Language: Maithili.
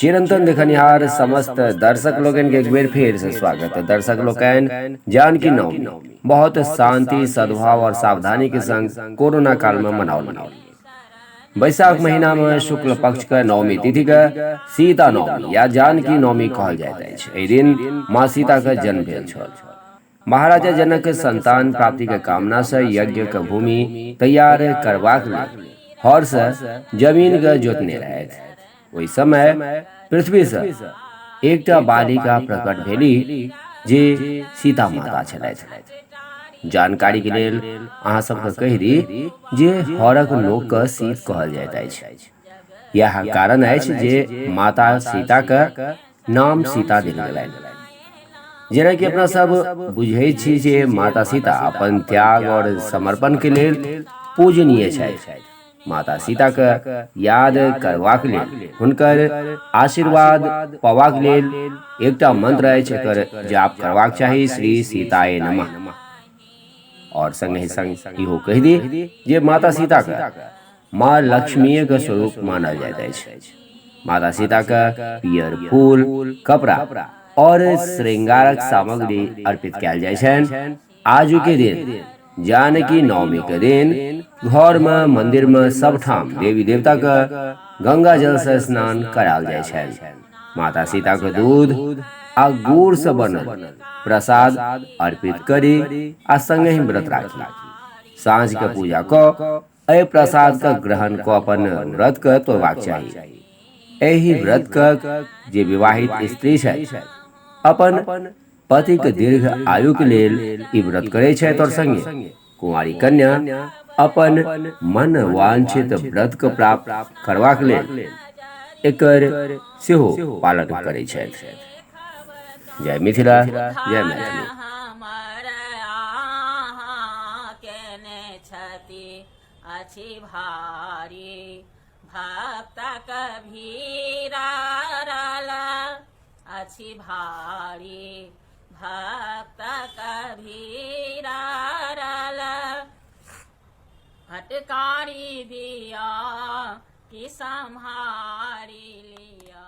चिरंतन देखनिहार समस्त दर्शक लोकनि के एक बेर फेर से स्वागत है। दर्शक लोकनि, जानकी नवमी बहुत शांति, सद्भाव और सावधानी के संग कोरोना काल में मनाओल गेल। बैसाख महीना में शुक्ल पक्ष के नवमी तिथि के सीता नवमी या जानकी नवमी कहल जाइत अछि। एहि दिन माँ सीता के जन्म भेल छल। महाराजा जनक के संतान प्राप्ति के कामना से यज्ञ के भूमि तैयार करबाक लेल हर से जमीन के जोतने रहथि। ओहि समय पृथ्वी से एकटा बालिका प्रकट भेली जे सीता माता छलथि। जानकारी के लेल अहाँ सबके कहि दी जे हरक लोक के सीत कहल जाइत अछि। इएह कारण अछि जे माता सीता के नाम सीता देल गेलनि। जेनाकि अपना सब बुझै छी जे माता सीता अपन त्याग और समर्पण के लेल पूजनीय छथि। माता सीता के याद करबाक लेल, हुनकर आशीर्वाद पवाक लेल एकटा मंत्र अछि, एकर जाप करबाक चाही, श्री सीताय नमः। और संगहि संग इहो कहि दी जे माता सीता के माँ लक्ष्मीए के स्वरूप मानल जाइत अछि। माता सीता के पियर फूल, कपड़ा और श्रृंगारक सामग्री अर्पित कयल जाइ छनि। आजू के दिन जानकी नवमी के दिन घर में, मंदिर में सब ठाम देवी देवता के गंगा जल से स्नान करायल जाइ छनि। माता सीता के दूध आ गुड़ से बनल प्रसाद अर्पित करी आ संगहि व्रत राखी। साँझ के पूजा क एहि प्रसाद के ग्रहण क अपन व्रत के तोड़बाक चाही। एहि व्रत के जे विवाहित स्त्री छथि अपन पति के दीर्घ आयु के लेल ई व्रत करै छथि और संगे कुंवारी कन्या अपन मन वांछित व्रत के प्राप्त करबाक लेल एकर सेहो पालन करै छथि। जय मिथिला, जय मैथिली। अछि भारी भक्तक भीड़ अछि भारी भक्तक भीड़ फटकारी दिया कि सम्हारी लिया।